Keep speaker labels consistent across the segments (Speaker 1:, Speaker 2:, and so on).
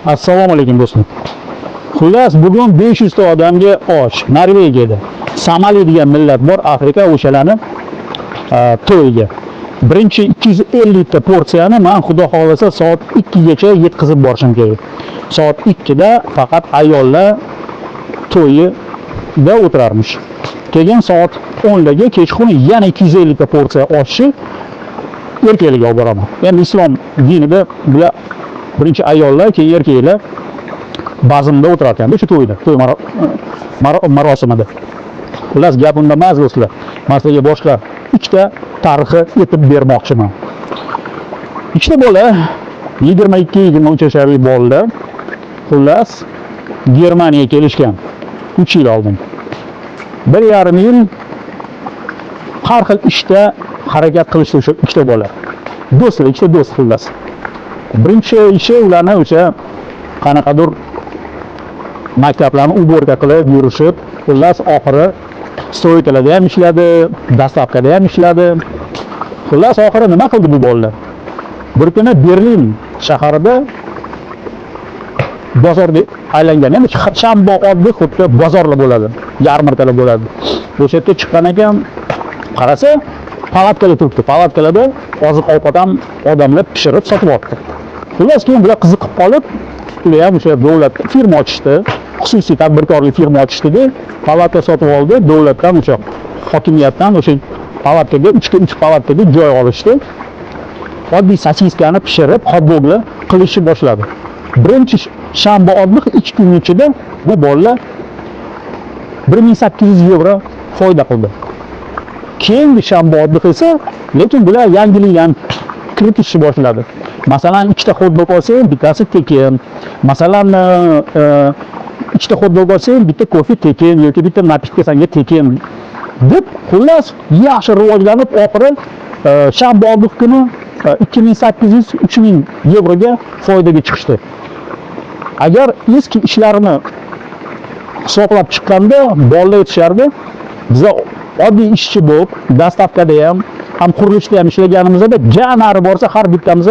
Speaker 1: Assalomu alaykum, do'stlar. Xullas, bugun 500 ta odamga osh Norvegiyada. Somali degan millat bor, Afrika, o'shalarni to'yiga. Birinchi 250 ta porsiyani men, xudo xohlasa, soat 2 gacha yetkazib borishim kerak. Soat 2 da faqat ayollar to'yida o'tirarmish. Keyin soat 10 larga kechqurun yana 250 ta porsiya oshni erkaklarga olib boraman. Endi islom dinida bular birinchi ayollar, keyin erkaklar bazmda o'tirar ekanda o'sha to'yda, to'y marosimida. Xullas, gap unda emas, do'stlar. Men sizlarga boshqa ikkita tarixi aytib bermoqchiman. Ikkita bola, 22-23 yasharli bolalar, xullas, Germaniyaga kelishgan 3 yil oldin. 1,5 yil har xil ishda harakat qilishdi o'sha ikkita bola. Do'stlar, ikkita do'st xullas. Birinchi ishi ularni o'sha qanaqadir maktablarni уборка qilib yurishib, xullas, oxiri стройка larda ham ishladi, доставка da ham ishladi. Xullas, oxiri nima qildi bu bolalar? Bir kuni Berlin shahrida bozorga aylangan. Endi shanba oddiy xuddi bozorlar bo'ladi, yarmarkalar bo'ladi. O'sha yerga chiqqan ekan, qarasa, palatkalar turibdi. Palatkalarda oziq-ovqat ham odamlar pishirib sotyapti. Xullas, keyin bular qiziqib qolib, ular ham o'sha davlat firma ochishdi, xususiy tadbirkorlik firma ochishdida, palatka sotib oldi, davlatdan, o'sha hokimiyatdan o'sha palatkaga, 3 ga 3 palatkaga joy olishdi. Oddiy sosiskani pishirib, hot-doglar qilishni boshladi. Birinchi shanba oddiy 2 kun ichida bu bolalar 1800 yevro foyda qildi. Keyingi shanba oddiy esa, lekin bular yangilik ham kiritishni boshladi. Masalan, ikkita hot-dog olsang, bittasi tekin. Masalan, ikkita hot-dog olsang, bitta kofe tekin yoki bitta напитка sanga tekin deb, xullas, yaxshi rivojlanib, oxiri shanba oddiy kuni 2800 3000 yevroga foydaga chiqishdi. Agar eski ishlarini hisoblab chiqqanda bolalar aytishardi, biza oddiy ishchi bo'lib, доставка da ham qurilishda ham ishlaganimizda ja nari borsa har bittamiz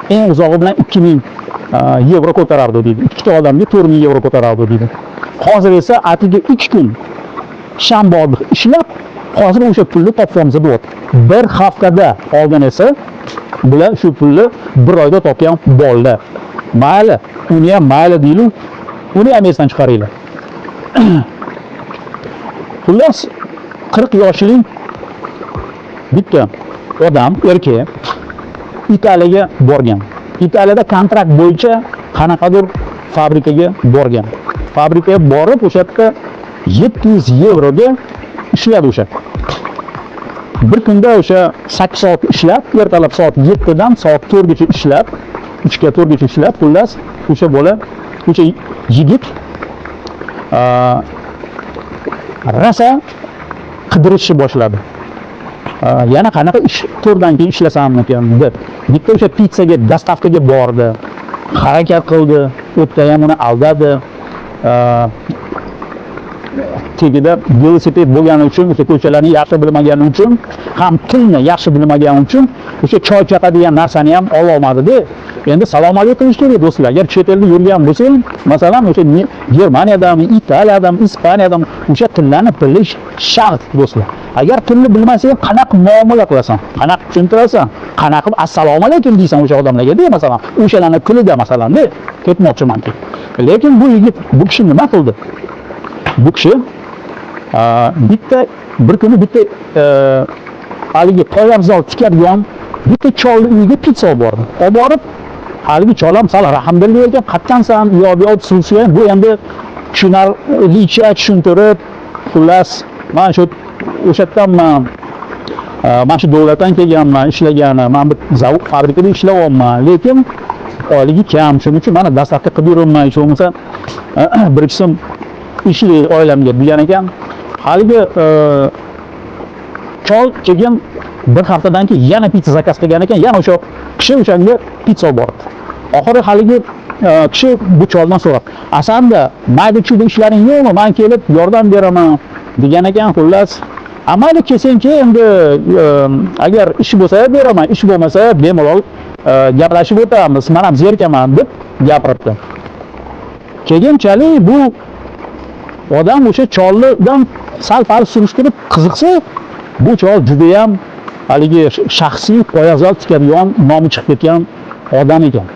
Speaker 1: eng uzog'i bilan 2000 yevro ko'tarardi deydi. Ikkita odamga 4000 yevro ko'tarardi deydi. Hozir esa atigi 2 kun shanba oddiy ishlab, hozir o'sha pulni topyapmiz deyapti. Bir haftada oldin esa bular shu pulni bir oyda topgan bolalar. Mayli, uni ham mayli deylik, uni ham esdan chiqaringlar. Xullas, 40 yoshli bitta odam, erkak Italiyaga borgan. Italiyada kontrakt bo'yicha qanaqadir fabrikaga borgan. Fabrikaga borib, o'sha yerda 700 yevroga ishladi o'sha. Bir kunda o'sha 8 soat ishlab, ertalab soat 7 dan soat 4 gacha ishlab, 3 ga 4 gacha ishlab, xullas, o'sha bola, o'sha yigit rosa qidirishni boshladi. Yana qanaqa ish 4 dan keyin ishlasam ekan deb. Bitta o'sha pizzaga доставка ga bordi. Harakat qildi, u yerda ham uni aldadi. Tagida velosiped bo'lgani uchun, o'sha ko'chalarni yaxshi bilmagani uchun, ham tilni yaxshi bilmagani uchun o'sha choy chaqa degan narsani ham ololmadi-da. Endi salom alik qilish kerak, do'stlar. Agar chet elda yurgan bo'lsang, masalan, o'sha Germaniyadami, Italiyadami, Ispaniyadami, o'sha tillarni bilish shart, do'stlar. Agar tilni bilmasang, qanaqa muomala qilasan? Qanaqa tushuntirasan? Qanaqa qilib assalomu alaykum deysan o'sha odamlarga, masalan, o'shalarni tilida masalan, de ketmoqchimanki. Lekin bu yigit, bu kishi nima qildi? Bu kishi bitta bir kuni bitta haligi poyabzal tikadigan bitta cholni uyiga pitsa olib bordi. Olib borib, haligi chol ham sal rahmdillik ekan, qayerdansan, u yoq bu yoq suv, bu endi tushunarlicha tushuntirib, xullas, man shu o'sha yerdanman, mana shu davlatdan kelganman, ishlagani, man bir zavod, fabrikada ishlayapman, lekin oyligi kam, shuning uchun mana доставка qilib yuribman, hech bo'lmasa bir ikki so'm ishli oilamga degan ekan. Haligi chol keyin bir haftadan keyin yana pitsa заказ qilgan ekan, yana o'sha kishi o'shanga pitsa olib boribdi. Oxiri haligi kishi bu choldan so'rabdi: "Asanda mayda chuyda ishlaring yo'qmi? Man kelib yordam beraman", degan ekan. Xullas, "A, mayli, kelsangchi, endi agar ish bo'lsa beraman, ish bo'lmasa bemalol gaplashib o'tamiz, man ham zerikaman", deb gapiribdi. Keyinchalik bu odam o'sha chollidan sal pal surishtirib qiziqsa, bu chol judayam haligi shaxsiy poyabzal tikadigan, nomi chiqib ketgan odam ekan.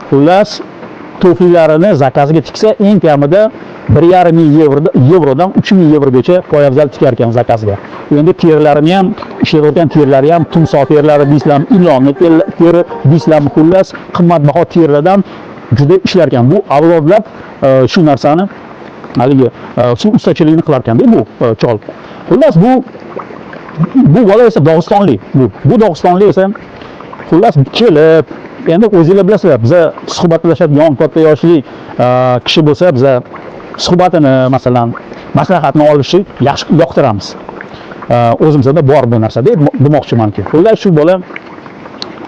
Speaker 1: Xullas, tuflilarini заказ ga tiksa, eng kamida 1,5 ming yevrodan 3000 yevrogacha poyabzal tikar ekan заказ ga. Endi terilarini ham, ishlayotgan terilari ham timsoh terilari deysizlarmi, ilonni teri deysizlarmi, xullas, qimmatbaho terilardan juda ishlar ekan. Bu avlodlab shu narsani, haligi shu ustachilikni qilar ekanda bu chol. Xullas, bu bola esa dog'istonlik. Bu dog'istonlik esa, xullas, kelib, endi o'zinglar bilasizlar, biza suhbatlashadigan katta yoshli kishi bo'lsa, biza suhbatini, masalan, maslahatni olishni yaxshi yoqtiramiz. O'zimizda bor bu narsa deb demoqchimanki. Xullas, shu bola,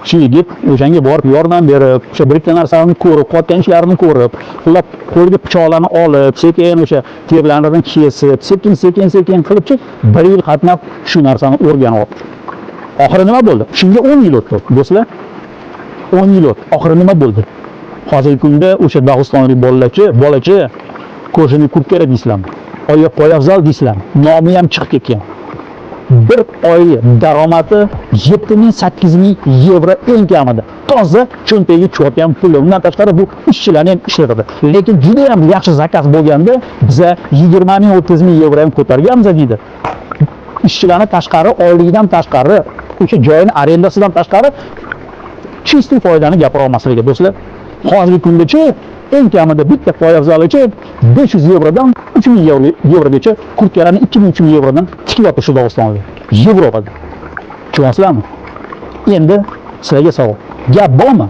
Speaker 1: shu yigit o'shanga borib yordam berib, o'sha bir ikkita narsani ko'rib, qilayotgan ishlarini ko'rib, xullas, qo'liga pichoqlarni olib, sekin o'sha terilarni kesib, sekin sekin sekin qilibchi, bir yil qatnab shu narsani o'rganib oldi. Oxiri nima bo'ldi? Shunga 10 yil o'tdi, do'stlar. 10 yil o'tdi. Oxiri nima bo'ldi? Hozirgi kunda o'sha dog'istonlik bolachi кожаный kurtka deysizlarmi, oyoq poyabzal deysizlarmi, nomi ham chiqib ketgan. Bir oylik daromadi 7000, 8000 yevro eng kamida. Toza cho'ntagiga tushayotgan puli. Undan tashqari, bu ishchilarni ham ishlatadi. Lekin juda ham yaxshi заказ bo'lganda biza 20 ming, 30 ming yevro ham ko'targanmiz, deydi. Ishchilarni tashqari, oyligidan tashqari, o'sha joyini arendasidan tashqari чистый foydani gapira olmasligi, do'stlar. Hozirgi kundachi eng kamida bitta poyabzal uchun 500 yevrodan 3000 yevrogacha kurtkalarni 2000, 3000 yevrodan tikyapti shu dog'istonlik Yevropada. Tushunyapsizlarmi? Endi sizlarga savol. Gap bormi?